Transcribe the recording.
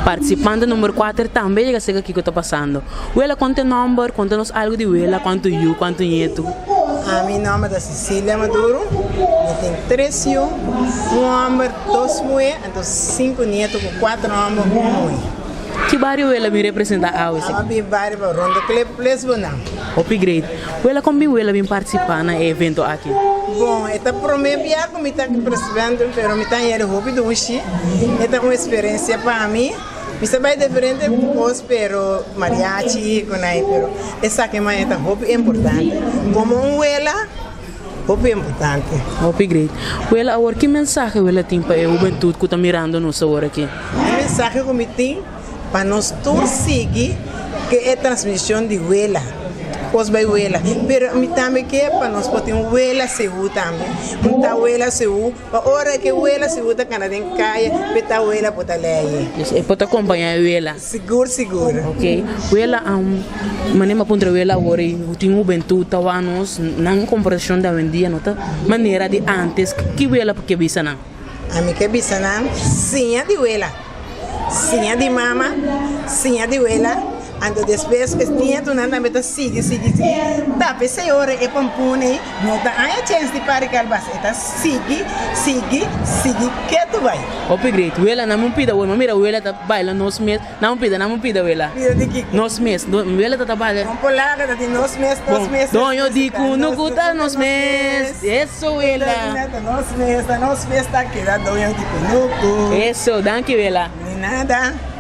Participante number 4 tambe yega sega kiko ta pasando. Wela konta e nomber, konta nos algo di wela, kuantu yu, kuantu ñetu. Mi nomber ta Cecilia Maduro, mi tin tres yu, un homber, dos muhe, anto sinku nieto ku kuater homber, un muhe. Ki bario wela bin representa awe? Awe bin bario pa Rondo Klip Lesbonan. Hopi great. Wela kon bin wela bin participa na e evento aki? Bon, e ta prome bia ku mi ta participando, pero mi ta haña hopi dushi. E ta un experiencia pa mi. Mi sa bai diferente kos pero mariachi ku nai pero esaki maña ta hopi importante. Komo un wela hopi importante. Hopi great. Wela awor ki mensahe wela tin pa e hubentud ku ta mirando nos awor aki? E mensahe ku mi tin pa nos tur sigui ke e transmishon di wela. Kos bai wela. Pero mi tambe ke pa nos por tin un wela seú tambe. Un ta wela seú. Pa ora ke wela si bo ta kana den kaya pe ta wela bo ta leye. Dus e por ta kompañá e wela. Sigur sigur. Ok. Wela manera mi a puntra wela awor ei tin hubentut ta wak nos nan komportashon di awendia no ta manera di antes ki wela por ke bisa nan? Ami ke bisa nan siña di wela. Siña di mama, siña di wela, anto despues e nietonan tambe ta sigui, sigui, sigui. Ta p'esei ora e pampun ei no ta haña chens di pari kalbas, e ta sigui, sigui, sigui ketu bai. Hopi great. Wela, nan un pida woi. Ma mira wela ta baila nos mes. Nan un pida, nan un pida wela. Pida di kiko? Nos mes. Wela ta ta baila. Un polaca ta di nos mes, nos mes. Bon, doño di kunuku ta nos mes. Eso wela. Ta nos mes, ta nos mes ta keda doño di kunuku. Eso, danki wela. Di nada.